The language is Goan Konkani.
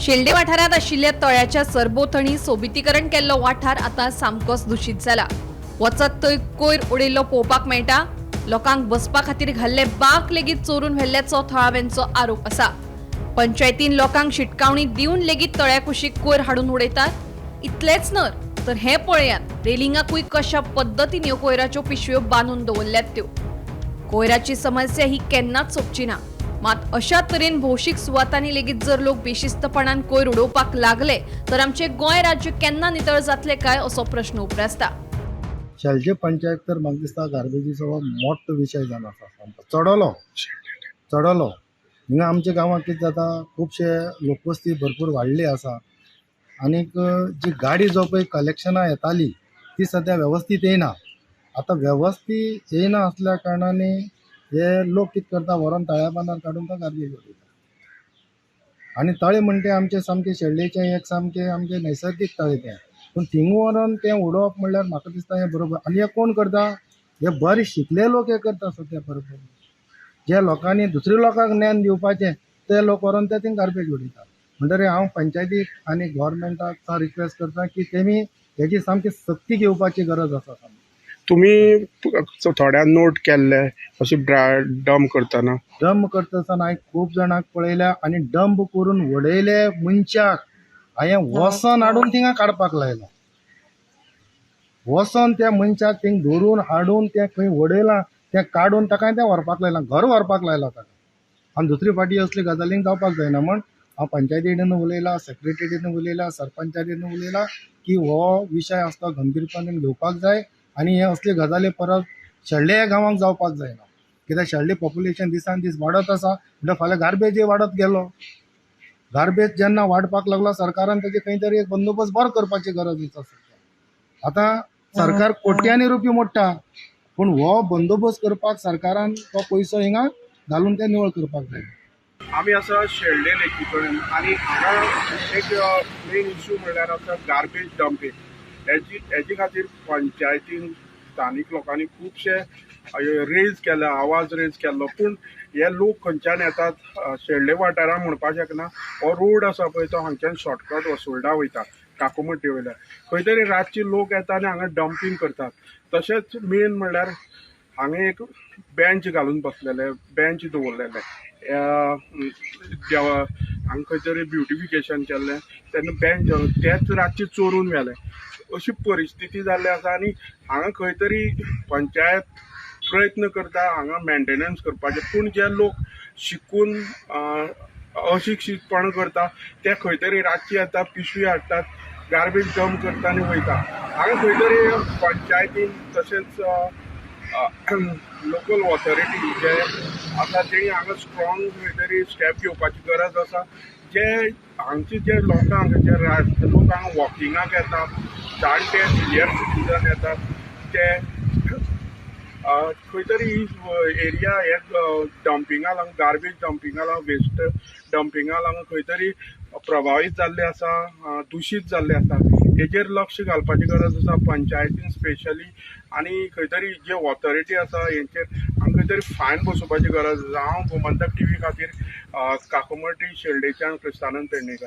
शेल्डे वाठारांत आशिल्ल्या तळ्याच्या सरभोंवतणी सोबितीकरण केल्लो वाठार आतां सामकोच दुशीत जाला. वचत थंय कोयर उडयल्लो पळोवपाक मेळटा. लोकांक बसपा खातीर घाल्ले बांक लेगीत चोरून व्हेल्ल्याचो थळाव्यांचो आरोप आसा. पंचायतीन लोकांक शिटकावणी दिवन लेगीत तळ्या कुशीक कोयर हाडून उडयतात. इतलेंच न्हय तर हें पळयात, रेलिंगाकूय कशा पद्दतीन ह्यो कोयराच्यो पिशव्यो बांदून दवरल्यात त्यो. कोयराची समस्या ही केन्नाच सोंपची ना. मात अशा तरेन भौशीक सुवातांनी लेगीत जर लोक बेशिस्तपणान कोयर उडोवपाक लागले तर आमचे गोंय राज्य केन्ना नितळ जातले काय असो प्रश्न उप्रासता. शेलचे पंचायत तर म्हाका दिसता गार्बेजीचो हो मोठो विशय जावन आसा सामको चडलो चडलो. हिंगा आमच्या गांवांत कितें जाता, खुबशे लोकवस्ती भरपूर वाडली आसा आनीक जी गाडी जो पळय कलेक्शनां येताली ती सद्या वेवस्थीत येयना. आतां वेवस्थीत येयना आसल्या कारणान हे लोक कितें करता, व्हरोन तळ्या बांदार काडून तो गार्बेज उडयता. आनी तळें म्हणटा तें आमचें सामकें शेल्डेचें एक सामकें आमचें नैसर्गीक तळें तें, पूण थिंगा व्हरोन तें उडोवप म्हणल्यार म्हाका दिसता हें बरोबर. आनी हें कोण करता, हे बरे शिकले लोक हे करता सद्या बरोबर. जे लोकांनी दुसऱ्या लोकांक ज्ञान दिवपाचें ते लोक व्हरोन ते थिंगा गार्बेज उडयता. म्हणटरीर हांव पंचायतीक आनी गोवोरमेंटाक रिक्वेस्ट करता की तेमी हेजी सामकी सक्ती घेवपाची गरज आसा सामकी. तुमी थोड्या नोट केल्ले अशें डंप करतना? डंप करता आसतना हांवें खूब जाणांक पळयल्या आनी डंप करून उडयले मनशाक हांवें वचोन हाडून थिंगा काडपाक लायलो. वचोन त्या मनशाक थिंग धरून हाडून तें खंय उडयलां तें काडून ताका तें व्हरपाक लायलां, घर व्हरपाक लायलां ताका. आनी दुसरी फावटी असली गजालींक जावपाक जायना म्हण हांव पंचायती कडेन उलयलां, सेक्रेटरी कडेन उलयलां, सरपंचा कडेन उलयलां की हो विशय आसा तो गंभीरपणान घेवपाक जाय आनी हे असली गजाली परत शेल्डे ह्या गांवांक जावपाक जायना. कित्याक शेल्डे पॉप्युलेशन दिसान दीस वाडत आसा, म्हणल्यार फाल्यां गार्बेजय वाडत गेलो. गार्बेज जेन्ना वाडपाक लागलो सरकारान तेजे खंय तरी एक बंदोबस्त बरो करपाची गरज आसा सद्या. आतां सरकार कोट्यांनी रुपया मोडटा, पूण हो बंदोबस्त करपाक सरकारान तो पयसो हिंगा घालून ते निवळ करपाक जाय. आमी आसा शेल्डे लेकी कडेन आनी हांगा एक मेन इश्यू म्हणल्यार आसा गार्बेज डंपींग. हेजी खातीर पंचायतीन स्थानीक लोकांनी खुबशे रेज केले, आवाज रेज केल्लो, पूण हे लोक खंयच्यान येतात शेल्डे वाठारांत म्हणपाक शकना. हो रोड आसा पळय तो हांगच्यान शॉर्टकट वसुर्डा वयता काकुमट्टी वयल्यान, खंय तरी रातची लोक येता आनी हांगा डंपींग करतात. तशेंच मेन म्हणल्यार हांगा एक बेंच घालून बसलेले, बेंच दवरलेले, हांगा खंय तरी ब्युटिफिकेशन केल्लें तेन्ना बेंच घालून तेच रातचे चोरून व्हेले. अशी परिस्थिती जाल्ली आसा आनी हांगा खंय तरी पंचायत प्रयत्न करता हांगा मेंटेनन्स करपाचे, पूण जे लोक शिकून अशिक्षीतपण करता ते खंय तरी रातचे येता, पिशवी हाडटात, गार्बेज डंप करता आनी वयता. हांगा खंय तरी पंचायतीन तशेंच लोकल ऑथॉरिटी जे आसा तेणी हांगा स्ट्रॉंग खंय तरी स्टेप घेवपाची गरज आसा. जे हांगचे जे लोकांक जे लोक हांगा वॉकिंगाक येतात, जाणटे सिनियर सिटीजन येतात, ते खंय तरी ही एरिया हे डंपिंगा लागून, गार्बेज डंपिंगा लागून, वेस्ट डंपिंगा लागून खंय तरी प्रभावीत जाल्ले आसा, दुशीत जाल्ले आसा. हेजेर लक्ष घालपाची गरज आसा पंचायतीन स्पेशली, आनी खंय तरी जे ऑथॉरिटी आसा हेंचेर हांगा खंय तरी फायन बसोवपाची गरज आसा. हांव गोमंतक टीव्ही खातीर काकुमटी शेल्डेच्यान क्रिस्तानंद पेडणेकर.